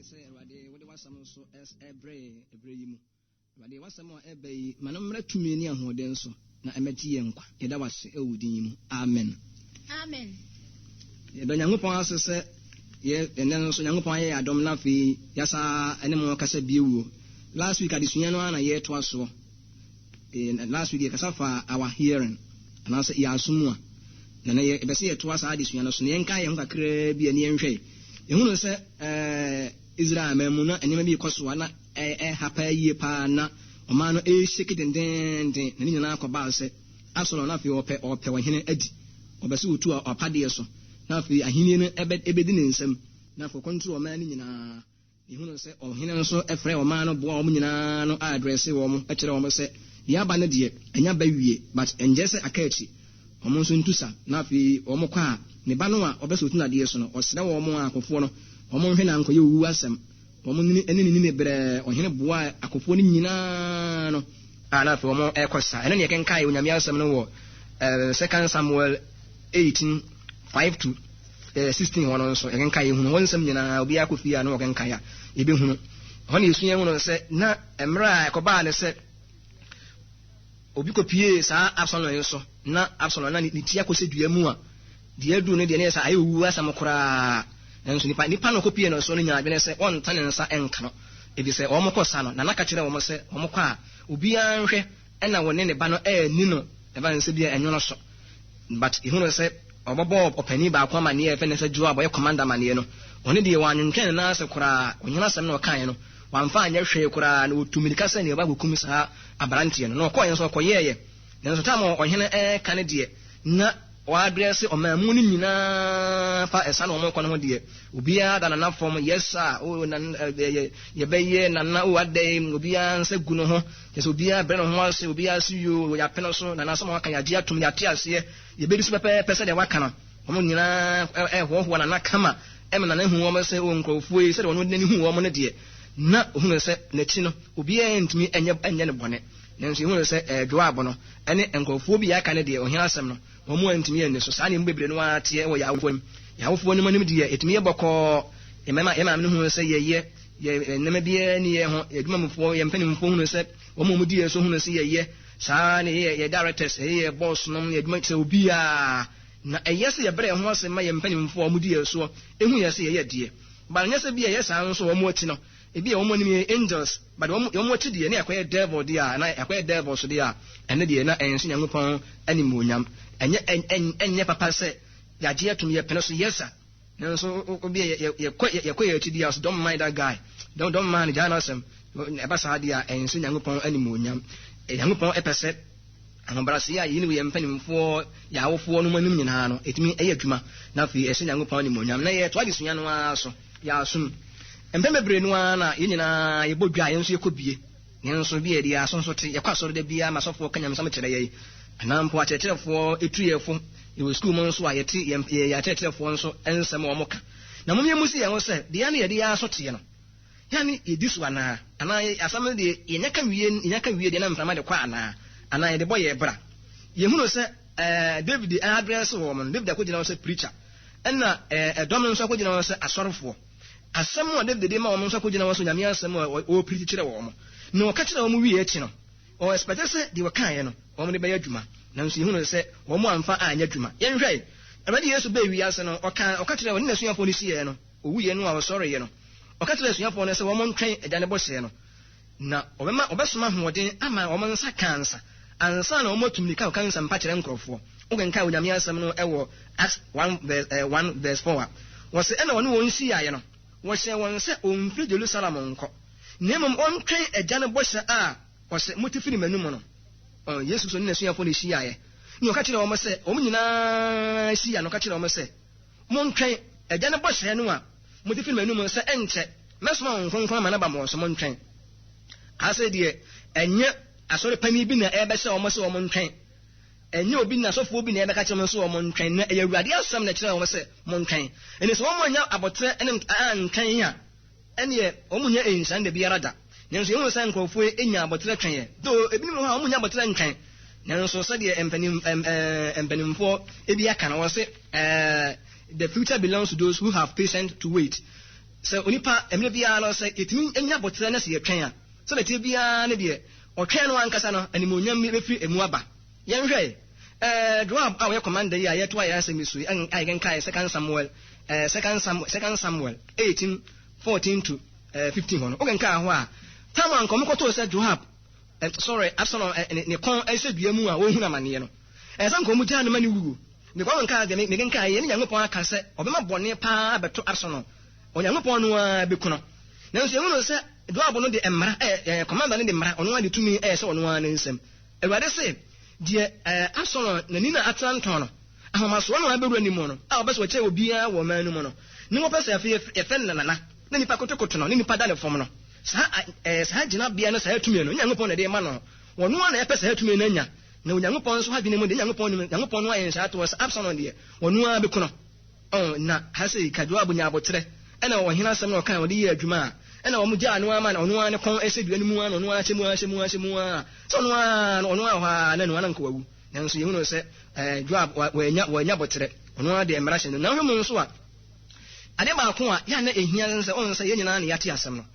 sɛ Awurade wode w'asɛm nso ɛbrɛ yɛn ɛberɛ yi mu. Awurade w'asɛm a ɛba yi, ma no mmra tumi ne ahoɔden so na ɛmmɛgye yɛn nkwa. Yɛda wo ase ɛwɔ wo din yi mu. Amen. Amen. Yɛda Nyankopɔn ase sɛ yɛ ɛnɛ nso Nyankopɔn ayɛ yɛn adom na afei yɛasa ɛne mo kasa bio wuo. Last week adesua no ara na yɛretoa soɔ. Last week yɛkasa faa our hearing anaasɛ yɛn aso mu a. Na nɛ yɛpɛ sɛ yɛtoa saa adesua no so na yɛnka yɛn ho kakraa bi a ne yɛnhwɛ. Yɛhunu sɛ Israel aman mu na nneɛma bi rekɔ so a na ɛha paa yie paa na ɔman no ɛrehyeki dendeenden na ne nyinaa kɔbaa sɛ Absalom na afei ɔpɛ ɔpɛ ɔhene adi. Ɔpɛ sɛ ɔtu apadeɛ so na afei ahennie no ɛbɛdi ne nsam na afei ɔkɔntro ɔman no nyinaa. Mehunuu sɛ ɔhene no nso frɛɛ ɔman no boaa wɔn nyinaa ano a address wɔn kyerɛɛ wɔn sɛ deɛ aba no deɛ anya ba wie but ɛnkyerɛ sɛ aka akyi. Wɔn nso ntu sa na afei wɔn kɔ a ne ba no a ɔpɛ sɛ ɔtu no adeɛ so no ɔsrɛ wɔn a akofoɔ no wɔn nhwɛ no ankɔyɛ owuo asɛm. Wɔn ne ne ne ne brɛɛ ɔhene boaa akofoɔ no nyinaa ano a na afei wɔn rekɔ sa. Ɛno na yɛkenkan Onyame asɛm no wɔ Second Samuel 18 5 to 16 hɔ no nso yɛkenkan yɛhunu hɔ nsɛm nyinaa. Obiara kɔ fie a na wɔkenkan a yɛbɛhunu. Ɛhɔ na yɛsua hunu sɛ na mmerɛ a ɛkɔbaa ne sɛ obi kɔpiee saa Absalom yi so na Absalom na ne ti akɔsɛ dua mu a deɛ aduru no deɛ ne yɛ sɛ ayɛ owu asɛm koraa. Nanso nipa nipa na ɔkɔpie no so no nya adwene sɛ ɔnta ne nsa nka no, efisɛ wɔn kɔ sa no. Nana ka kyerɛ wɔn sɛ wɔn kɔ a obiara nhwɛ ɛna wɔne ne ba no anni no ɛba ne sɛ bi a ɛnwono so. But yɛhunu sɛ ɔbɔbɔɔ ɔpanin baako amaneɛ a yɛfrɛ no sɛ Joab, ɔyɛ commander amaneɛ no, ɔno deɛ wantwentwɛn ne nan ase koraa, ɔhene asɛm na ɔkaeɛ no, wamfa anyɛ hwee koraa, na ɔtuu mmirika sɛ nea ɔba akɔkum saa aberanteɛ no. Na ɔkɔeɛ nso ɔkɔyɛeɛ. Nanso tam a ɔhene reka no deɛ, na wɔadrɛse ɔman mu no nyinaa fa ɛsa na wɔrekɔ no ho deɛ, obiara da nana fam, yes sir, oh, nana, yɛbɛyɛ nana, oh, adɛn, obiara nsa gu ne ho. Kyerɛ sɛ obiara brɛ ne ho ase, obiara se yoo, yɛapene so, na n'asɛm a waka yɛagye atom, yɛate aseɛ, yɛbɛdi so pɛpɛɛpɛ sɛdeɛ waka no. Wɔn nyinaa ɛrehoahoa Nana kama, ɛma Nana hu wɔn sɛ, o nkurɔfoɔ yi, sɛdeɛ ɔno de n'ani hu wɔn no deɛ, na ɔhunu sɛ n'akyi no, obiara ntumi nyɛ nyɛ no bɔne. Nanso yɛhunu sɛ ɛɛ Joab no ne nkurɔfoɔ bi a aka no deɛ, ɔhene asɛm no, wɔn antumi anni so. Saa na emu bebree no ara teɛ wɔ yɛn awofoɔ anim. Yɛn awofoɔ no anim deɛ, ɛtumi yɛ bɔkɔɔ. Yɛn mma, yɛn maame no hunu sɛ yɛyɛ. Yɛ nneɛma biara nni yɛn ho. Yɛn adwumamufoɔ, yɛn mpanimfoɔ hunu sɛ wɔn a wɔdi yɛn so hunu sɛ yɛyɛ saa ara na yɛyɛ yɛn directors, yɛyɛ yɛn boss nom, yɛn adwuma sɛ obiara. Na ɛyɛ sɛ yɛbrɛ yɛn ho ase ma yɛn mpanimfoɔ a wɔdi yɛn soɔ hu yɛn sɛ yɛyɛ deɛ. But ɛnyɛ sɛ bi a yɛyɛ saa nso wɔn akyi no, ebi a wɔn anim yɛyɛ angels, but wɔn wɔn akyi deɛ na yɛakɔyɛ devil deɛ a, anaa yɛakɔyɛ devils deɛ a, ɛno deɛ na ɛnhyɛ Nyankopɔn animuonyam. Ɛnyɛ ɛnyɛ papa sɛ yɛagye atum yɛpene so, yes sir. Nanso obi a yɛkɔ yɛkɔ yɛn akyi di a ɔsɛ don't mind that guy, don't mind, gyaa n'asɛm. Ɛba saa deɛ a ɛnso Nyankopɔn animuonyam. Nyankopɔn ɛpɛ sɛ ahobrɛaseɛ a yɛyi no wɔ yɛn mpanimfoɔ, yɛn awofoɔ nom anim nyinaa no ɛtumi ɛyɛ adwuma na afei ɛhyɛ Nyankopɔn animuonyam. Na yɛtoa adesua no ara so, yɛasom. Mpɛn bebree no ara na yɛn nyinaa yɛbɔ dwa a yɛn nso yɛkɔ bie. Nanso bi a yɛde yɛn aso nso te, yɛkɔ asɔre da biara ma asɔfoɔ ka nyamesɛm kyerɛ yɛn, anaa mpo akyerɛkyerɛfoɔ tu yɛn fo. Yɛwɔ sukuu mu nso a, yɛte yɛn yɛn akyerɛkyerɛfoɔ nso nsɛm a wɔka. Na mom yɛmmu si yɛn ho sɛ, deɛ ne yɛde yɛn aso teɛ no, yɛn ne yɛdi so anaa? Anaa asɛm no deɛ yɛnya ka wie, yɛnya ka wie deɛ na mframa de kɔ anaa? Anaa yɛde bɔ yɛn bra? Yɛhunu sɛ ɛɛ David adrɛse wɔn no, David akɔgyina hɔ sɛ preacher, ɛna ɛɛ ɛdɔm no nso akɔgyina hɔ sɛ asɔrefoɔ. Asɛm a David de ma wɔn nso akogyina wɔn so, Nyame asɛm a ɔrepreach kyerɛ wɔn. Na ɔka kyerɛɛ wɔn wiee akyi no, ɔ expect sɛ deɛ ɔkaeɛ no, wɔn de bɛyɛ adwuma. Nanso yɛhunu sɛ wɔn amfa anyɛ adwuma. Yɛnhwɛ, Awurade Yesu baa wiase no, ɔkaa, ɔka kyerɛɛ ɔne n'asuafoɔ no hyiaeɛ no, ɔwuiɛ no a ɔsɔreeɛ no, ɔka kyerɛɛ asuafoɔ no sɛ wɔn ntwɛn Agya no bɔhyɛ no, na ɔbɛma, ɔbɛsoma ahoɔden ama wɔn nsa ka ansa, ansa na wɔn atu mmirika akɔka nsɛmpa kyerɛ nkorɔfoɔ. Wokenkan Onyame asɛm no wɔ Acts 1 verse, eh, 1 verse 4 a, wɔse ɛna ɔne wɔn hyiaeɛ no, wɔhyɛɛ wɔn sɛ ɔmfiri Jerusalem nkɔ, na mmom ɔntwɛn Agya no bɔhyɛ a ɔse, Mote firi m'anom no. Ɔ, Yesu nso ne n'asuafoɔ no hyiaeɛ, na ɔka kyerɛɛ wɔn sɛ, wɔn nyinaa hyia no, ɔka kyerɛɛ wɔn sɛ, Montwɛn Agya no bɔhyɛ no a mote firi m'anom no, sɛ ɛnkyɛ mɛsoma Honhom Kronkron ama no aba mo so, montwɛn. Ase deɛ, ɛnyɛ asɔre panin bi na ɛrebɛhyɛ wɔn sɛ wɔntwɛn. Ɛnyɛ obi na asɔfoɔ bi na ɛrebɛka kyerɛ wɔn sɛ wɔntwɛn, na ɛyɛ Awurade asɛm na ɛkyerɛ wɔn sɛ montwɛn. Ɛnti sɛ wɔn annya aboterɛ ne antwɛn a, ɛnneɛ wɔn nnya nhyira da biara da. Nanso yɛhunu sɛ nkurɔfoɔ yi nya aboterɛ twɛn yɛ, though ebinom wɔ hɔ a wɔn nnya aboterɛ ntwɛn. Nanso sɛdeɛ mpanin, mpanimfoɔ bi aka no, wɔse, The future belongs to those who have patience to wait. Sɛ onipa, mmerɛ biara no, sɛ yɛtumi nya aboterɛ na sɛ yɛtwɛn a, sɛdeɛ ɛteɛ biara no deɛ, ɔtwɛn no ankasa no, animuonyam bi bɛfiri ɛmu aba. Yɛnhwɛ ɛ, Joab a ɔyɛ commander yi a yɛtoa yɛn asɛm yi so yi, a yɛkenkae Second Samuel, eh, Second Samuel, Second Samuel 18, 14 to eh, 15 hɔ no, wokenkaa hɔ a, tam a nka wɔkɔtoo sɛ Joab, eh, sorry, Absalom eh, ne, ne kɔn ɛsɛ dua mu a wɔhunu amaneɛ no, ɛsɛ sɛ nka wɔgyaa no ma ne wuo. Mekɔ kenkaa deɛ mekenkaa yi, ɛne Nyankopɔn aka sɛ ɔbɛma bɔne paa abɛto Absalom. Onyankopɔn no ara bɛku no. Nanso yɛhunu sɛ Joab no de mmara, ɛɛ, ɛɛ, commander no de mmara, ɔno ara de tumi ɛyɛ sɛ ɔno ara ne nsam. Awurade se, deɛ ɛɛ, Absalom n'ani na atena ntɔn no, ahomasoɔ no a abɛwura ne mu no, a ɔpɛ sɛ ɔkyɛn obiara wɔ ɔman no mu no, ne wɔpɛ sɛ afei yɛfrɛ no nana, na nnipa kotokoto no, ne nnipa da ne fam no, saa, ɛɛ, saa gyinabea no, saa tumi no, Nyankopɔn na ɛde ma no. Ɔno ara na ɛpɛ saa tumi no anya. Na Onyankopɔn nso adwene mu deɛ, Nyankopɔn nim, Nyankopɔn no ayɛ nhyɛ ato hɔ sɛ Absalom deɛ, ɔno ara bɛku no. Ɔn, na ha sei, ka Joab nyaa aboterɛ, ɛna ɔhene asɛm no ɔkae, ɔde yɛɛ adwuma a, ɛna wɔn gyaa no ara ma ɔno ara ne kɔn hyɛ dua no mu ara na ɔno ara hyɛ mu ara hyɛ mu ara hyɛ mu ara, sɛ ɔno ara no, ɔno ara wɔ hɔ ara na ɛno ara na nka wawu. Nanso yɛhunu sɛ ɛɛ Joab wannya, wannya aboterɛ, ɔno ara deɛ mmara hyɛ no. Na wohwɛ mu nso a, adeɛ baako a yɛ a na ɛhia ne sɛ, ɔn sɛ yɛn nyinaa na yɛate asɛm no.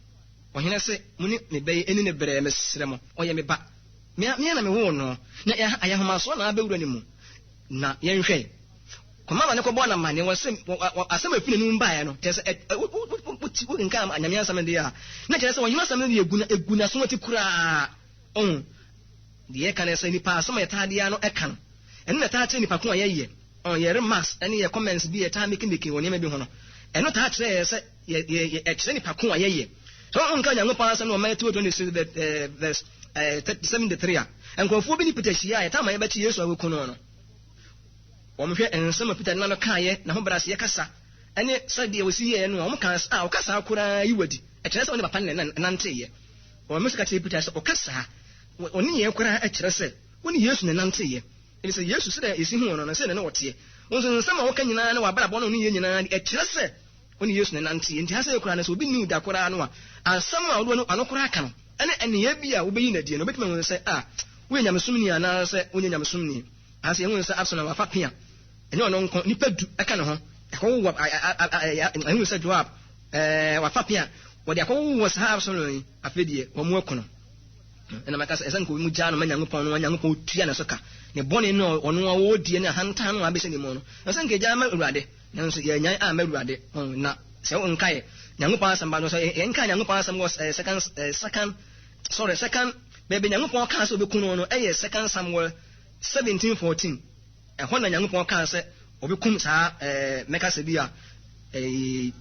Ɔhene se, Mo ne me ba yi nni no brɛɛ, mesrɛ mo, ɔyɛ me ba. Me ara na mewoo no, na ɛyɛ ahomasoɔ na abɛwura ne mu. Na yɛnhwɛ, kɔma ma no kɔbɔɔ no amanneɛ, wɔ se, asɛm a ɛfiri n'anom baeɛ no, kyerɛ sɛ, wokenkan Nyame asɛm no deɛ a, na kyerɛ sɛ ɔhene asɛm no deɛ ɛgu n'aso ati koraa. Ɔhu, deɛ yɛka ne sɛ, nipa asɛm a yɛtaa de ano ɛka no, ɛno na ɛtaa kyerɛ nipa ko a yɛyɛ. Ɔn, yɛ remarks ne yɛ comments bi a yɛtaa mekimeki wɔ nneɛma bi ho no, ɛno taa kyerɛ yɛ sɛ, Yɛ, yɛ, yɛ, ɛkyerɛ nipa ko a yɛyɛ. Sɛ wonka Onyankopɔn asɛm no wɔ Matthew 26 verse 73 a, nkurɔfoɔ bi ne Peter hyia a, yɛtaa ma yɛbɛkye Yesu a wɔku no no. Wɔhwɛ nsɛm a Peter de n'ano kaeɛ, n'ahobrɛaseɛ kasa, ne sɛdeɛ ɔsi yɛɛ no a, wɔkaa sɛ, a ɔka saa koraa yi wadi. Ɛkyerɛ sɛ ɔne papa no na ɛnanteeɛ. Wɔn nso ka kyerɛɛ Peter sɛ, ɔka saa, ɔne yɛn koraa kyerɛ sɛ wo ne Yesu na ɛnanteeɛ. Efisɛ Yesu, sɛdeɛ yɛsi huu no no, sɛdeɛ na ɔteɛ. Wo nso, nsɛm a woka nyinaa ne w'abrabɔ ne wo nneyɛɛ nyinaa, ɛkyerɛ sɛ Wo ne Yesu na ɛnante. Enti ha sɛ koraa no, sɛ obi nni wo da koraa no a, asɛm a wode w'ano koraa ka no, ne nneyɛe bi a wubeyi no adi no, obetumi ahu sɛ, a, woyɛ nyamesomni anaasɛ wonyɛ nyamesomni. Ha sɛ yehu sɛ Absalom wafa pea, ɛnyɛ ɔno nko, nnipa du ka ne ho. Ɛkɔwowɔ, ɛhu sɛ Joab, ɛɛ, wafa pea, wɔde akɔwowɔ saa Absalom yi, afei deɛ wɔn aku no. Ɛna maka sɛ, ɛsɛ nka wɔn gyaa no ma Nyankopɔn no, Nyankopɔn tua ne so ka. Ne bɔne no ɔno a ɔredie ne ahantan no a abɛhyɛ ne mu no, ɛsɛ nka gyaa ma Awurade. Nanso yɛannyae amma Awurade. Na sɛ wonkae Nyankopɔn asɛm ba no, sɛ yɛnkae Nyankopɔn asɛm wɔ second, second, sorry, second, baabi Nyankopɔn kaa sɛ obeku no no, ɛyɛ Second Samuel 17:14. Ɛhɔ na Nyankopɔn kaa sɛ obekum saa ɛɛ mɛka sɛ bi a ɛɛ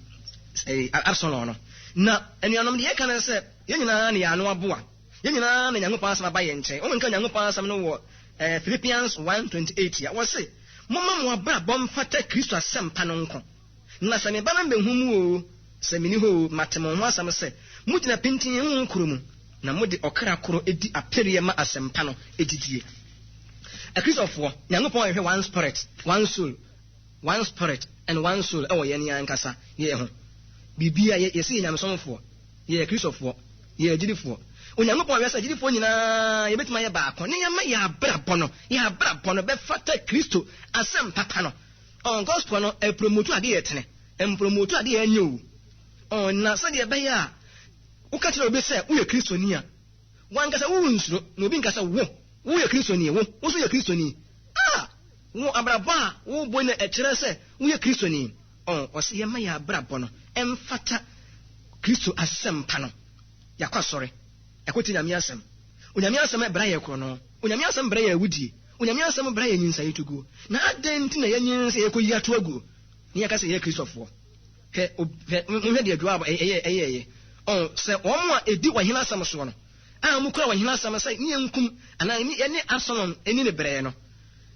ɛɛ Absalom no. Na anuanom deɛ yɛka no sɛ yɛn nyinaa ne yɛn ano aboa. Yɛn nyinaa na Nyankopɔn asɛm aba yɛn nkyɛn. Wɔnka Nyankopɔn asɛm no wɔ ɛɛ Philippians 1:28 a wɔse Momma mo abrabɔ mfata Kristo asɛmpa no nko. Na sɛ meba na mibehu mo oo, sɛ minni hɔ oo, mate mo ho asɛm sɛ, mugyina pintinn honhom koro mu, na mode ɔkra koro di apereɛ ma asɛmpa no gyidie. Akristofoɔ, Nyankopɔn hwehwɛ one spirit, one soul, one spirit and one soul wɔ yɛn ankasa yɛn ho. Biribiara, yɛse yɛ nyamesomfoɔ. Yɛyɛ Kristofoɔ. Yɛyɛ agyidifoɔ. Onyankopɔn hwɛ sɛ agyidifoɔ nyinaa yɛbɛtumi ayɛ baako na yɛama yɛn abrabɔ no, yɛn abrabɔ no bɛfata Kristo asɛm papa no. Ɔn, gospel no, ɛpromotu adeɛ a ɛtene, ɛmpromotu adeɛ a ɛnyɛ o. Ɔn, na sɛdeɛ ɛbɛyɛ a woka kyerɛ obi sɛ woyɛ Kristoni a, w'ankasa wonsuro na obi nka sɛ wo, woyɛ Kristoni, wo, wo nso yɛ Kristoni. Ah! Wo abrabɔ a wobɔ yi na ɛkyerɛ sɛ woyɛ Kristoni. Ɔn, ɔse yɛmma yɛn abrabɔ no mfata Kristo asɛmpa no. Yɛakɔ asɔre, yɛakɔtie Nyame asɛm. Onyame asɛm bra yɛ korɔno. Onyame asɛm bra yɛ awudie. Onyame asɛm bra yɛ nyinsayɛtuguo. Na adɛn nti na yɛnyin sɛ yɛkɔyi ato aguo na yɛka sɛ yɛyɛ Kristofoɔ? Hwɛ, hwɛ, monhwɛ deɛ Joab ɛyɛ, ɛyɛɛyɛ. Ɔn, sɛ wɔn a ɛdi ɔhene asɛm soɔ no, a wɔkura ɔhene asɛm sɛ ne yɛnkum anaa yɛne Absalom nni ne brɛɛ no,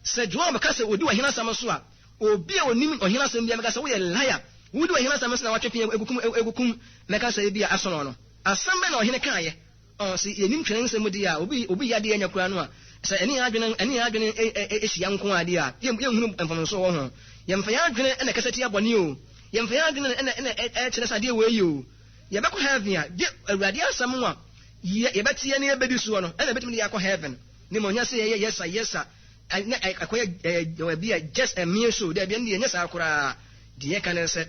sɛ Joab ka sɛ ɔdi ɔhene asɛm so a, Obi a onim ɔhene asɛm biara bɛka sɛ, Woyɛ liar! Wudi ɔhene asɛm so na woatwe pea akokum akokum mɛka sɛ ebia asono no. Asɛm bɛn na ɔhene kaeɛ? Ɔn, sɛ yɛnim twerɛ nsɛm mu deɛ a, obi obi yɛ adeɛ anya koraa no a, sɛ ɛne yɛn adwene ɛne yɛn adwene hyia nko ara deɛ a, yɛn yɛnhunu mfomsoɔ wɔ ho. Yɛmfa yɛn adwene na ɛkasa tia bɔne o. Yɛmfa yɛn adwene na na ɛkyerɛ sɛ adeɛ wei yɛ o. Yɛbɛkɔ heaven a, gye Awurade asɛm a yɛ yɛbɛteɛ na yɛbɛdi soɔ no ɛna ɛbɛtumi de yɛn akɔ heaven. Ne mmom nyɛ sɛ yɛyɛ yɛsa yɛsa na ɛkɔyɛ ɛɛ bi a just a mere show. Daabi, ɛno deɛ ɛnyɛ saa koraa. Deɛ yɛka ne sɛ,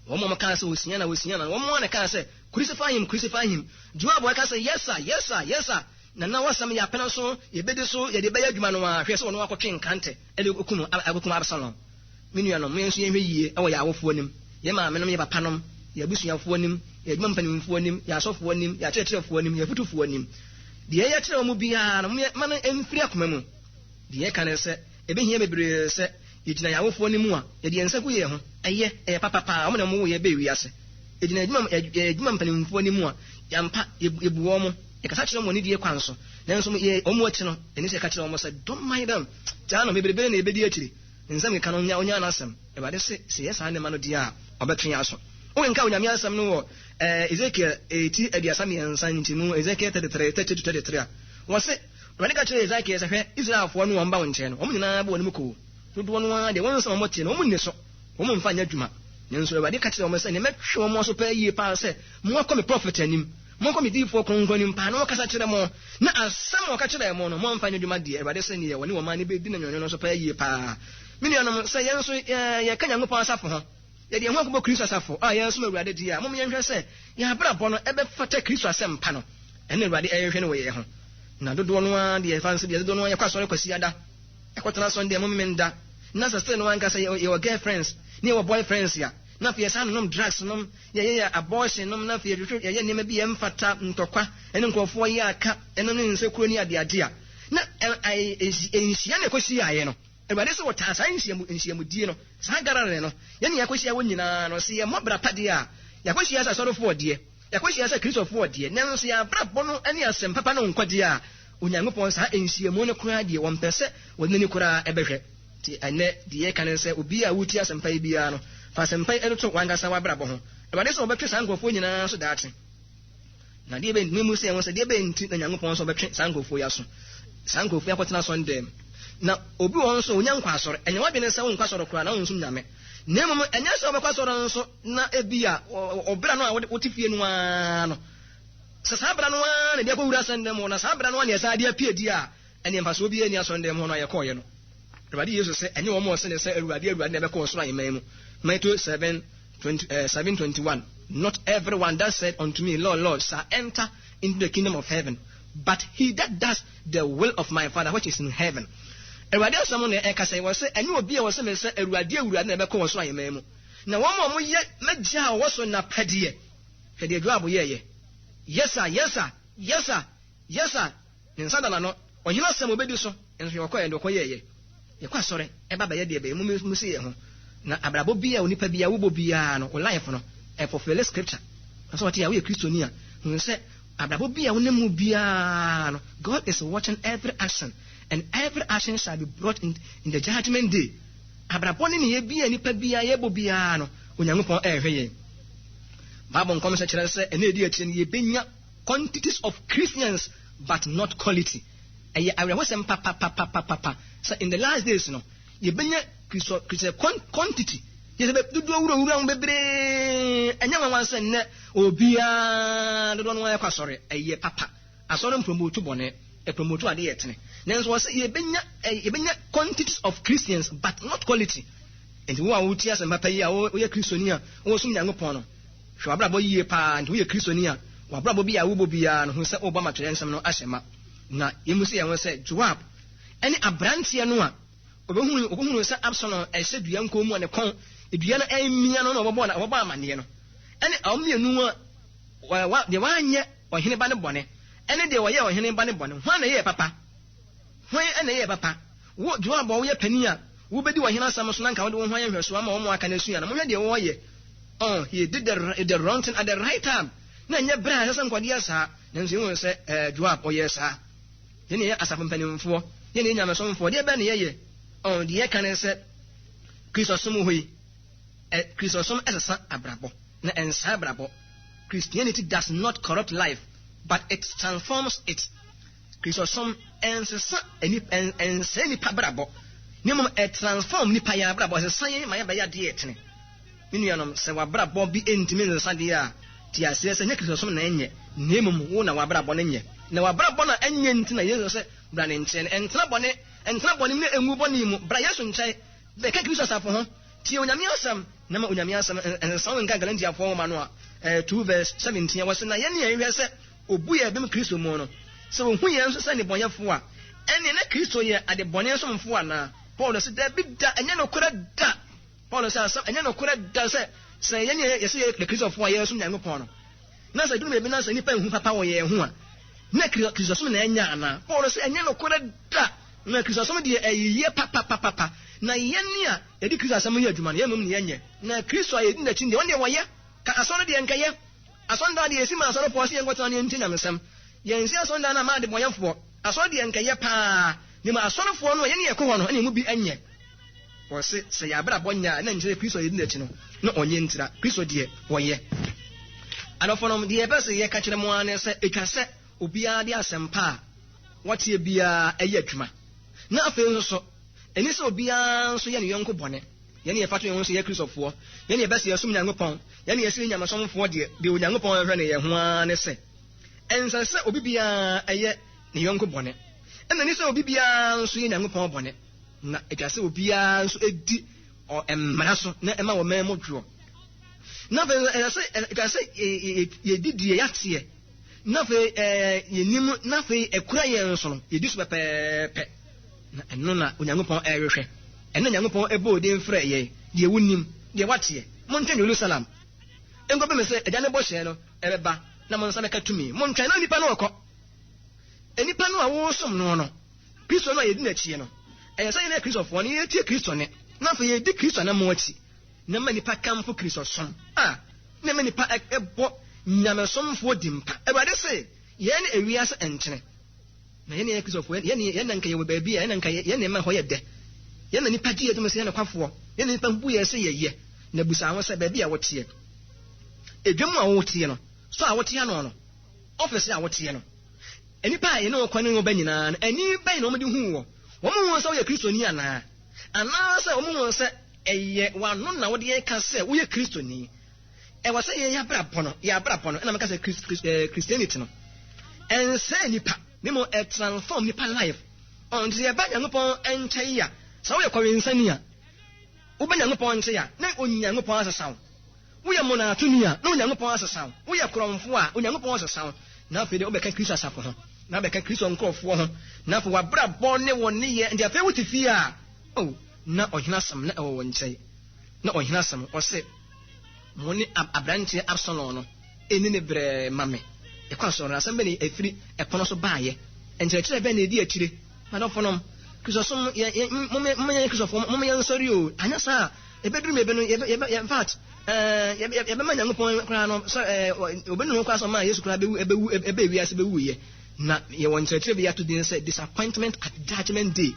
Wɔn a wɔkaa sɛ Hosiana, Hosiana no, wɔn ara na ɛkaa sɛ, Crucify him, crucify him. Joab a ɛka sɛ, Yes sir, yes sir, yes sir, na na w'asɛm yɛ apena so, yɛbɛdi so, yɛde bɛyɛ adwuma no ara, hwɛ sɛ ɔno akɔtwe nkrantɛ de akum, akɔkum Absalom. Me nuanom, mo yɛn nso yɛnhwɛ yie wɔ yɛn awofoɔ anim, yɛn maamenom, yɛn papanom, yɛn abusuafoɔ anim, yɛn adwuma mpanimfoɔ anim, yɛn asɔfoɔ anim, yɛn akyerɛkyerɛfoɔ anim, yɛn afutufoɔ anim. Deɛ yɛkyerɛ wɔn biara no, momma no mfiri akoma mu. Deɛ yɛka ne sɛ, ɛbɛhia bebree sɛ yɛgyina yɛn awofoɔ anim a, yɛde yɛn nsa gu yɛn ho. Ɛyɛ, ɛyɛ papa paa, wɔn na wɔwoo yɛn bɛɛ wiase. Yɛgyina yɛn adwuma, yɛn adwuma mpanimfoɔ anim a, yɛampa, yɛbu wɔn, yɛkasa kyerɛ wɔn wɔ anidie kwan so. Nanso yɛ, wɔn akyi no, ɛne sɛ yɛka kyerɛ wɔn sɛ, Don't mind them, gyaa no, bebrebe na yɛbɛdi akyiri. Ne nsɛm keka no, ɔnyaa n'asɛm. Awurade se, sɛ yɛyɛ saa nneɛma no deɛ a, ɔbɛtwe yɛn aso. Wokenkan Onyame asɛm no wɔ eh, Ezekiel eh, ti 33 nkyɛmu, Ezekiel 33, 32 33 a, wɔse, Awurade ka kyerɛɛ Ezekiel sɛ, Hwɛ, Israelfoɔ no wɔn ba wo nkyɛn no, wɔn nyinaa bɔ wɔn mu koo. Dodoɔ no ara deɛ, wɔn nsɛm a wɔteɛ no, wɔn nni so. Wɔn mfa nyɛ adwuma. Nanso Awurade ka kyerɛɛ wɔn sɛ, Nea mɛtwe wɔn aso paa yie paa sɛ, monkɔ me prɔfɛt anim, monkɔ me diyifoɔ kronkron anim paa na wɔkasa kyerɛ mo, na asɛm a wɔka kyerɛɛ mo no, moamfa anyɛ adwuma deɛ, Awurade se, neɛ wɔne wɔn man no bɛdi no nwononwono nso paa yie paa. Me nuanom, sɛ yɛn nso yɛka Nyankopɔn asafo ho, yɛde yɛn ho akɔbɔ Kristo asafo a yɛresom Awurade deɛ a, mom yɛnhwɛ sɛ yɛn abrabɔ no ɛbɛfata Kristo asɛmpa no. Ɛno na Awurade ɛrehwɛ no wɔ yɛn ho. Na dodoɔ no ara deɛ, ɛfa nso deɛ dodoɔ no ara yɛkɔ asɔre Kwasiada, ɛkɔtena Sunday mo Memenda, na sɛ still no ankasa yɛwɔ girlfriends ne yɛwɔ boyfriends a, na afei yɛsan nonom drugs nom, yɛyɛ abortion nom, na afei yɛhwehwɛ yɛyɛ nneɛma bi ɛmfata, ntɔkwa, ɛne nkurɔfoɔ yɛ aka, ɛno ne nsekuro ne adeade a, na nhyia na ɛkɔhyiaeɛ no. Awurade sɛ wɔtaa saa nhyiamu nhyiamudie no, saa gathering no, yɛne yɛakɔhyia hɔ nyinaa no, sɛ yɛmmɔ bra pa deɛ a, yɛakɔhyia sɛ asɔrefoɔ deɛ, yɛakɔhyia sɛ Kristofoɔ deɛ, nanso yɛn abrabɔ no ne asɛm papa no nkɔ deɛ a, Onyankopɔn saa nhyiamu no koraa deɛ wɔmpɛ sɛ wɔde n'ani koraa bɛhwɛ. Nti ɛnnɛ deɛ yɛka ne sɛ, obiara a wotie asɛmpa yi biara no, fa asɛmpa yi toto w'ankasa w'abrabɔ ho. Awurade sɛ wɔbɛtwe saa nkurɔfoɔ nyinaa so daakye. Na deɛ bɛn, memu sɛ yɛn ho sɛ deɛ bɛn nti na Nyankopɔn nso ɔbɛtwe saa nkurɔfoɔ yi aso. Saa nkurɔfoɔ yi akɔtena asɔndɛm. Na obi wɔ hɔ nso onya nkɔ asɔre. Ɛnyɛ w'adwene sɛ wonkɔ asɔre koraa na wonsom Nyame. Na mmom ɛnyɛ sɛ wobɛkɔ asɔre nso na ebi a ɔbra no a wote fie no ara no, sɛ saa bra no ara na ɛde akɔwura asɔndɛm hɔ na saa bra no ara na ɛsan de apue di a, ɛneɛ mfasoɔ biara nni asɔndɛm hɔ no a yɛkɔɔeɛ no. Awurade Yesu sɛ, ɛnyɛ wɔn a wɔse ne sɛ Awurade, Awurade na ɛbɛkɔ ɔsoro ahemman mu. Matthew 7, 20, 7, 21. Not everyone that said unto me, Lord, Lord, shall enter into the kingdom of heaven, but he that does the will of my Father which is in heaven. Awurade asɛm na ɛka sɛ, wɔ sɛ ɛnyɛ obi a wɔse me sɛ Awurade, Awurade na ɛbɛkɔ ɔsoro ahemman mu. Na wɔn a wɔyɛ m'agya a ɔwɔ soro no apɛdeɛ. Hwɛ deɛ Joab yɛeɛ. Yes sir, yes sir, yes sir, yes sir. Ne nsa da n'ano. Ɔhene asɛm obedi so. Nso yɛkɔeɛ deɛ ɔkɔyɛeɛ. Yɛkɔ asɔre ɛba bɛyɛ deɛ bɛyɛ mu mu si yɛn ho. Na abrabɔ bi a onipa bi a wobɔ biara no, wo life no, ɛfulfille scripture. Sɛ ɔte a woyɛ Kristoni a, hu sɛ abrabɔ bi a wonam mu biara no, God is watching every action, and every action shall be brought in, in the judgment day. Abrabɔ ne nneyɛɛ bi a nipa biara yɛbɔ biara no, Onyankopɔn ɛrehwɛ yɛn. Bible nkɔmhyɛ kyerɛ sɛ ɛna edi akyire no yɛbɛnya quantities of Christians but not quality. Ɛyɛ awerɛhosɛm papapapapapa sɛ in the last days no yɛbɛnya Kristo Kristo quantity yɛ sɛ dodoɔ wurawura ho bebree. Ɛnyɛ nwanwa sɛ nnɛ obiara dodoɔ no ara kɔ asɔre. Ɛyɛ papa. Asɔre mpromotu bɔne, ɛpromotu ade yɛ tene. Nanso wɔ sɛ yɛbɛnya yɛbɛnya quantities of Christians but not quality. Nti wo a wotie asɛm papa yi a woyɛ Kristoni a wosom Nyankopɔn no, Hwɛ w'abrabɔ yiye paa. Nti woyɛ Kristoni a, w'abrabɔ bi a wobɔ biara no, hu sɛ worebɔ ama Twerɛnsɛm no ahyɛ ma. Na yemmisa yɛn ho sɛ, Joab ne aberanteɛ no a ɔbɛhunu ɔkɔhunuu sɛ Absalom hyɛ dua nkɔn mu a ne kɔn dua no remia no na ɔbɛbɔɔ no ɔbɛbɔ amanneɛ no, ɛne wɔn mmienu a wa deɛ wanyɛ ɔhene ba no bɔne, ɛne deɛ ɔyɛɛ ɔhene ba no bɔne, hwan na ɛyɛɛ papa? Hwan na ɛyɛɛ papa? Wo, Joab a woyɛ panin a wobɛdi ɔhene asɛm so na anka wode wo ho ayɛ nhwɛsoɔ ama wɔn a aka no asua no, monhwɛ deɛ wɔreyɛ. Oh, he did the, the wrong thing at the right time. Na ɛnyɛ berɛ a ɛsɛ sɛ nkɔde yɛ saa. Nanso yɛhu sɛ eh, Joab ɔyɛɛ saa. Yɛn yɛ asafo mpanimfoɔ, yɛn yɛ nyamesomfoɔ, deɛ bɛn na yɛyɛ? Oh, deɛ yɛka ne sɛ Kristosom wɔ hɔ yi, eh, Kristosom ɛsesa abrabɔ, na ɛnsa abrabɔ. Christianity does not corrupt life, but it transforms it. Kristosom ɛnsesa nnipa, ɛnsɛe nnipa abrabɔ, na mmom ɛtransform nnipa yɛn abrabɔ, ɛsesa yɛn ma yɛbɛyɛ adeɛ ɛtene. Me nuanom, sɛ w'abrabɔ bi ntumi nsesa deɛ a, te aseɛ sɛ ɛnyɛ Kristosom na ɛnyɛ, na mmom wo na w'abrabɔ no nyɛ. Na w'abrabɔ no a ɛnyɛ nti na Yesu sɛ bra ne nkyɛn. Ɛntena bɔne, ɛntena bɔne mu na ɛngu bɔne mu. Bra Yesu nkyɛn, bɛka Kristo asafo ho, tie Onyame asɛm. Na ma Onyame asɛm nsesa wo. Nka Galatiafoɔ nwoma no a, 2 verse 17, wɔse, Na yɛne yɛn hwɛ sɛ obu yɛn bem Kristo mu no, sɛ ohu yɛn nso sɛ nnebɔnyɛfoɔ a, ɛnneɛ na Kristo yɛ adebɔne somfoɔ anaa? Paul se, Dabi da, ɛnyɛ nokorɛ da! Paul se, Asɛm, ɛnyɛ nokorɛ da sɛ, sɛ yɛne yɛse yɛyɛ Kristofoɔ a yɛresom Nyankopɔn no, na sɛ ɛduru baabi na sɛ nnipa nhu papa wɔ yɛn ho a, na Kristosom na ɛnyɛ anaa? Paul se, Ɛnyɛ nokorɛ da! Na Kristosom deɛ ɛyɛ papapapapa, na yɛne a yɛde Kristo asɛm yɛ adwuma no, yɛn mmom ne yɛnyɛ. Na Kristo a yɛdi n'akyi no deɛ, ɔno deɛ wɔyɛ. Ka asɔre deɛ nkɛyɛ. Asɔredan deɛ yɛsi ma asɔrefoɔ sɛ yɛnkɔtena na yɛntie nyamesɛm. Yɛnsi asɔredan no amma adebɔnyɛfoɔ. Asɔre deɛ nkɛyɛ paa, na mmom asɔrefoɔ no a yɛne yɛkɔ hɔ no na emu bi nyɛ. Wɔse sɛ yɛn abrabɔ nyɛ a, na nkyerɛ sɛ Kristo a yɛdi n'akyi no, na ɔnyɛ ntira. Kristo deɛ, wɔyɛ. Adɔfonom, deɛ yɛpɛ sɛ yɛka kyerɛ mo ara ne sɛ, ɛtwa sɛ obiara de asɛmpa a wateɛ biara yɛ adwuma. Na afei nso so, ɛnni sɛ obiara nso yɛ ne yɔnko bɔne. Yɛn a yɛfata yɛn ho sɛ yɛyɛ Kristofoɔ, yɛn a yɛbɛsɛ yɛsom Nyankopɔn, yɛn a yɛsɛ yɛn nyamesomfoɔ deɛ, deɛ Onyankopɔn hwehwɛ no yɛn ho ara ne sɛ, ɛnsɛ sɛ obi biara yɛ ne yɔnko bɔne, ɛna ɛnni sɛ obi biara nso yɛ Nyankopɔn bɔne, na ɛtwa sɛ obiara nso di mmara so na ɛma wɔn mu dwoɔ. Na afei nso ɛsɛ sɛ ɛtwa sɛ yɛdi deɛ yɛateɛ, na afei yɛnim, na afei ɛkura yɛn nso no, yɛdi so pɛpɛɛpɛ. Na ɛno na Onyankopɔn rehwehwɛ. Ɛno na Nyankopɔn bɔɔ din frɛɛ yɛn, deɛ wonim, deɛ woateɛ. Montwɛn Yerusalem nkɔpem sɛ Agya no bɔhyɛ no bɛba na mo nsa bɛka tumi. Montwɛn na onipa no rekɔ. Nnipa no a woresom no no, Kristo no a yɛdi n'akyi no, ɛyɛ sɛ yɛn Kristofoɔ no yɛtie Kristo nne, na afei yɛdi Kristo anammɔn akyi, na ɛma nnipa kamfo Kristosom a na ɛma nnipa bɔ nyamesomfoɔ din pa. Awurade se, Yɛn ne ewiase nkyene. Na yɛn a yɛyɛ Kristofo, yɛn yɛn na nka yɛwɔ baabi a yɛn na nka yɛn nneɛma hɔ yɛ dɛ. Yɛn na nnipa gye yɛn tom sɛ yɛn nokwafoɔ. Yɛn na nnipa bu yɛn sɛ yɛyɛ. Na bisa ho sɛ, baabi a woteɛ, edwam a woteɛ no, so a wote ano no, ɔfese a woteɛ no, nnipa a yɛne wɔn kɔ ne wɔn ba nyinaa no, ani bɛn na wɔde hu wɔ? Wɔn hu sɛ woyɛ Kristoni anaa? Anaasɛ wɔn hu sɛ ɛyɛ w'ano na wode reka sɛ woyɛ Kristoni? Ɛwɔ sɛ yɛn abrabɔ no, yɛn abrabɔ no, ɛna meka sɛ Christ, Christ, eh, Christianity no, ɛnsɛe nipa, ne mmom ɛtransform nipa life. Ɔn, nti sɛ yɛba Nyankopɔn nkyɛn a, sɛ woyɛ kɔwensani a, wobɛ Nyankopɔn nkyɛn a, na Onyankopɔn asesa wo. Woyɛ mmonaatoni a, na Onyankopɔn asesa wo. Woyɛ korɔmfo a, Onyankopɔn asesa wo. Na afei de wobɛka Kristo asafo ho, na wobɛka Kristo nkurɔfoɔ ho, na afei w'abrabɔ ne wo nneyɛɛ, nti afei wote fie a, oh, na ɔhene asɛm na ɛwɔ wo nkyɛn. Na ɔhene asɛm, ɔse, Mo ne aberanteɛ Absalom no nni no brɛɛ ma me. Yɛkɔ asɔre no, asɛm bɛn na ɛfiri ɛpono so baeɛ? Nkyerɛkyerɛ bɛn na ɛdi akyire? M'adɔfonom, Kristosom, yɛ, yɛ, momma yɛnyɛ Kristofoɔ, momma yɛnsɔre o. Anyɛ saa a, ɛbɛduru mmerɛ bi no, yɛbɛ, yɛbɛ, in fact, ɛɛ, yɛbɛ, yɛbɛma Nyankopɔn koraa no, sɛ, ɛɛ, ɔbɛnu ho koraa sɛ ɔmaa Yesu koraa bɛwu, ɛbɛwu, ɛbɛɛ wiase bɛwuiɛ. Na yɛwɔ nkyerɛkyerɛ bi yɛato din sɛ Disappointment at Judgment Day.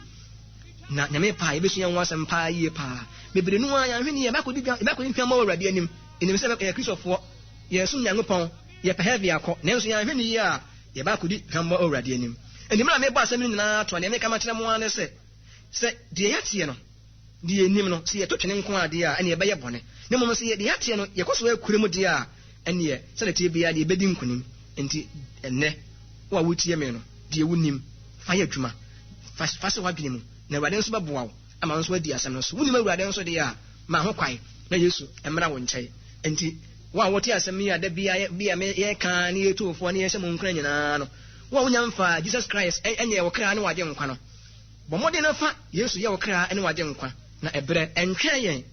Na Nyame pɛ a, yɛbɛsua ho asɛm paa yie paa. Bebree no ara, yɛanhwɛ no yie, yɛbɛakɔdi dwa, yɛbɛakɔdi hwammɔ wɔ Awurade anim. Yɛnim sɛ yɛyɛ Kristofoɔ, yɛresom Nyankopɔn, yɛpɛ heaven akɔ, nanso yɛanhwɛ no yie a, yɛbɛakɔdi hwammɔ wɔ Awurade anim. Enti mmerɛ a merebɔ asɛm no nyinaa toa, deɛ mereka makyerɛ mo ara ne sɛ, sɛ deɛ yɛateɛ no, deɛ yɛnim no, sɛ yɛto twene nko ara deɛ a, ɛnneɛ yɛbɛyɛ bɔne. Na mmom sɛ deɛ yɛateɛ no, yɛkɔ so ara kura mu deɛ a, ɛnneɛ sɛdeɛ ɛteɛ biara deɛ yɛbɛdi nkonim. Enti ɛnnɛ, wo a woretie me no, deɛ wonim, fa yɛ adwuma. Fa, fa hyɛ w'adwene mu, na Awurade nso bɛboa wo ama wo nso woadi asɛm no so. Wonim Awurade nso deɛ a, ma ho kwan na Yesu mmra wo nkyɛn. Enti, wo a wote asɛm yi a da biara bi a yɛka ne yɛtu wo foɔ ne yɛhyɛ mo nkuran nyinaa no, wo a wonya mfaa Jesus Christ nyɛɛ wo kra ne w'agyenkwa no, bɔ mmɔden na fa Yesu yɛ wo kra ne w'agyenkwa, na ɛberɛ ntwɛn yɛn.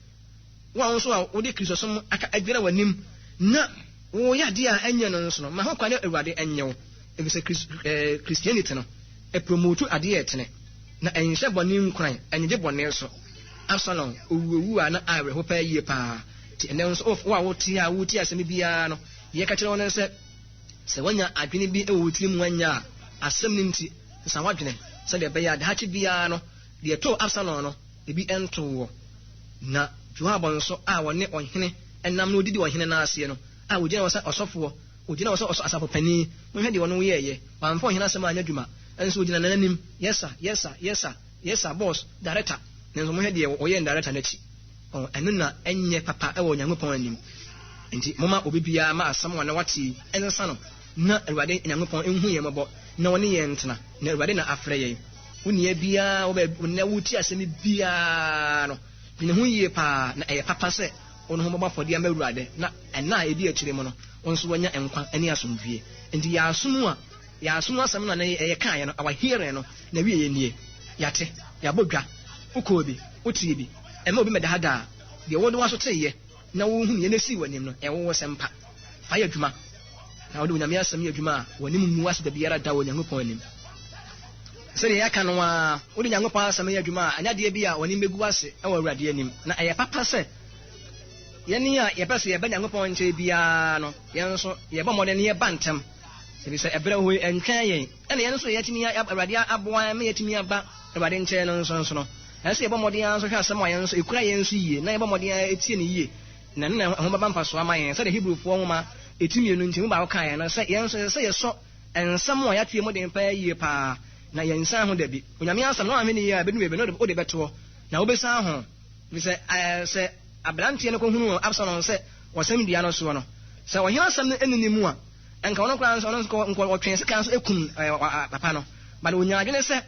Wo a wo nso a wode Kristosom aka agyina w'anim na woreyɛ adeɛ a ɛnyɛ no nso no, ma ho kwan na Awurade nyɛ wo. Efisɛ Christianity no, ɛpromotu adeɛ a ɛtene, na ɛnhyɛ bɔne nkuran, ɛnyegye bɔne so. Absalom, owu owu a na awerɛho paa yie paa. Nti ɛnnɛ nso, wo a wote a woretie asɛm biara no, deɛ yɛka kyerɛ wo ne sɛ, sɛ woanya adwene bi wɔ wo tiri mu anyɛ a, asɛm no nti, sesa w'adwene sɛdeɛ ɛbɛyɛ a daakye biara no, deɛ ɛtoo Absalom no, ebi ntoo woɔ. Na Joab nso a ɔne ɔhene nam na ɔdidi ɔhene nan aseɛ no, a ɔgyina hɔ sɛ ɔsɔfoɔ, ɔgyina hɔ sɛ ɔsɔ asafo panin, monhwɛ deɛ ɔno yɛeɛ, wamfa ɔhene asɛm anyɛ adwuma, nso ɔgyina n'anim, yes sir, yes sir, yes sir, yes sir, boss, director, nanso monhwɛ deɛ ɔyɛɛ no director no akyi. Ɔn, ɛno na ɛnyɛ papa wɔ Onyankopɔn anim. Enti momma obi biara mma asɛm a na wate yi nsesa no, na Awurade Nyankopɔn nhu yɛn mmɔbɔ na ɔne yɛn ntena, na Awurade na afrɛ yɛn. Wo nua biara wɔ baabi, nnɛ woretie asɛm yi biara no, dwene ho yie paa, na ɛyɛ papa sɛ. wo ne ho bɛbɔ afɔdeɛ ama Awurade, na nna a ɛdi akyire mu no, wo nso woanya nkwa ne asomdwoeɛ. Enti yɛn aso mu a, yɛn aso mu asɛm no a na yɛkaeɛ no, our hearing no, n'awieeɛ nie. Yɛate, yɛabɔ dwa, wokɔɔ bi, wotee bi. Mma obi mmɛdaadaa deɛ wode w'aso teeɛ na wohunuiɛ na ɛsii w'anim no, ɛyɛ wo sɛmpa. Fa yɛ adwuma, na wode Onyame asɛm yɛ adwuma a, w'anim ngu ase da biara da wɔ Onyankopɔn anim. Sɛdeɛ yɛaka no ara, wode Nyankopɔn asɛm yɛ adwuma a, ɛnyɛ adeɛ bi a w'anim bɛgu ase wɔ Awurade anim. Na ɛyɛ papa sɛ yɛn a yɛpɛ sɛ yɛba Nyankopɔn nkyɛn biara no, yɛn nso yɛbɔ mmɔden na yɛba ntɛm, ɛfiri sɛ ɛberɛ wɔ hɔ yi, ɛntwɛn yɛn. Ɛna yɛn nso yɛatumi, Awurade aboa yɛn ma yɛatumi aba Awurade nkyɛn no nso nso no, ɛsɛ sɛ yɛbɔ mmɔden ara nso hwɛ asɛm a yɛn nso ɛkura yɛn nso yie, na yɛbɔ mmɔden ara tie no yie, na ɛno na ɛho bɛba mfasoɔ ama yɛn. Sɛdeɛ Hebrifoɔ nwoma ɛti mmienu nkyɛmu baako kaeɛ no, sɛ yɛn nso ɛsɛ sɛ yɛsɔ nsɛm a yɛatie mu den paa yie paa, na yɛnsan ho dabi. Onyame asɛm no, woanhwɛ no yie a, ɛbɛdu baabi no wode bɛtoɔ, na wobɛsan ho. Ɛfiri sɛ, ɛɛ, sɛ aberanteɛ no kɔhunuu Absalom sɛ ɔsɛm dua no soɔ no, sɛ ɔhene asɛm no nni ne mu a, nka ɔno koraa nso, ɔno nso nka ɔtwee sekan nso kum ɛɛ, papa no. But ɔnyaa adwene sɛ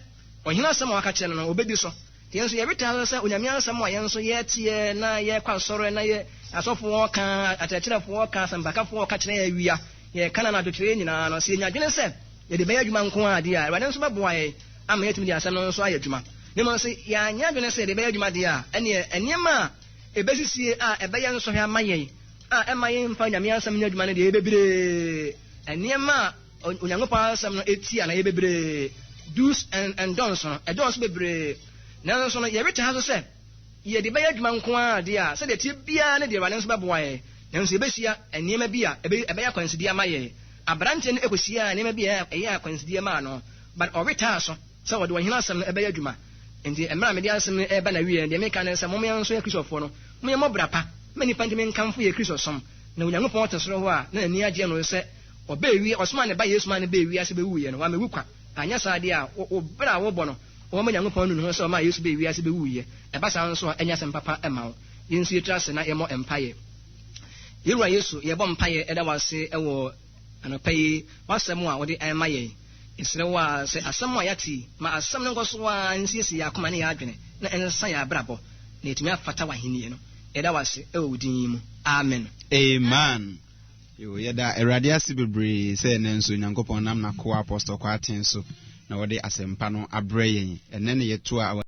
ɔhene asɛm a waka kyerɛ no no, ɔbɛdi so. Nti yɛn nso yɛretaa so sɛ Onyame asɛm a yɛn nso yɛteɛ na yɛkɔ asɔre na yɛ asɔfoɔ ka, akyerɛkyerɛfoɔ ka, asɛmpakafoɔ ka kyerɛ yɛn awia, yɛka no anadwo kyerɛ yɛn nyinaa no, sɛ yɛnya adwene sɛ yɛde bɛyɛ adwuma nko ara deɛ a, Awurade nso bɛboa yɛn ama yɛatumi de asɛm no nso ayɛ adwuma. Na mmom sɛ yɛanyɛ adwene sɛ yɛde bɛyɛ adwuma deɛ a, ɛnneɛ nneɛma a ɛbɛsisie a ɛbɛyɛ nsɔhwɛ ama yɛn a ɛmma yɛmfa Onyame asɛm nyɛ adwuma no deɛ ɛyɛ bebree. Nneɛma a Onyankopɔn asɛm no tia no ɛyɛ bebree. Do's and, and don'ts no, ɛdɔɔso bebree. Nanso no, yɛretaa so sɛ yɛde bɛyɛ adwuma nko ara deɛ a, sɛdeɛ ɛteɛ biara ne deɛ Awurade nso bɛboa yɛn. Nanso yɛbɛhyia nneɛma bi a ɛbɛyɛ akwansideɛ ama yɛn. Aberanteɛ no kɔhyiaa nneɛma bi a ɛyɛ akwansideɛ maa no, but ɔretaa so sɛ ɔde ɔhene asɛm no bɛyɛ adwuma. Enti mmerɛ a mede asɛm no reba n'awieɛ no, deɛ meka ne sɛ, mom yɛn nso yɛ Kristofoɔ no, mom yɛmmɔ bra pa ma nnipa ntumi nkamfo yɛn Kristosom. Na Onyankopɔn te soro hɔ a, na n'ani agye no sɛ ɔbaa wi, ɔsomaa ne ba Yesu maa no baa wiase bɛwuiɛ no, wammɛwu kwa. Anyɛ saa deɛ a, wo, wo berɛ a wobɔ no, wobɛma Onyankopɔn anu ne ho sɛ ɔmaa Yesu baa wiase bɛwuiɛ. Ɛba saa nso a, ɛnyɛ asɛm papa mma wo. Yɛn nso yɛtiri ase na yɛmmɔ mpaeɛ. Yɛn Wura Yesu, yɛbɔ mpaeɛ da wo ase wɔ anɔpa yi, w'asɛm a wode rema yɛn. Yɛsrɛ wo ara sɛ asɛm a yɛate yi, ma asɛm no nkɔ so ara nsiesie yɛn akoma ne yɛn adwene na ɛnsesa yɛn abrabɔ na yɛatumi afata w'ahennie no. Yɛda wo ase wɔ wo din yi mu. Amen. Amen. Yo, yɛda Awurade ase bebree sɛ ɛnnɛ nso Onyankopɔn nam n'akoa Apostle Kwarteng so na ɔde asɛmpa no abrɛ yɛn. Ɛnnɛ na yɛtoa our.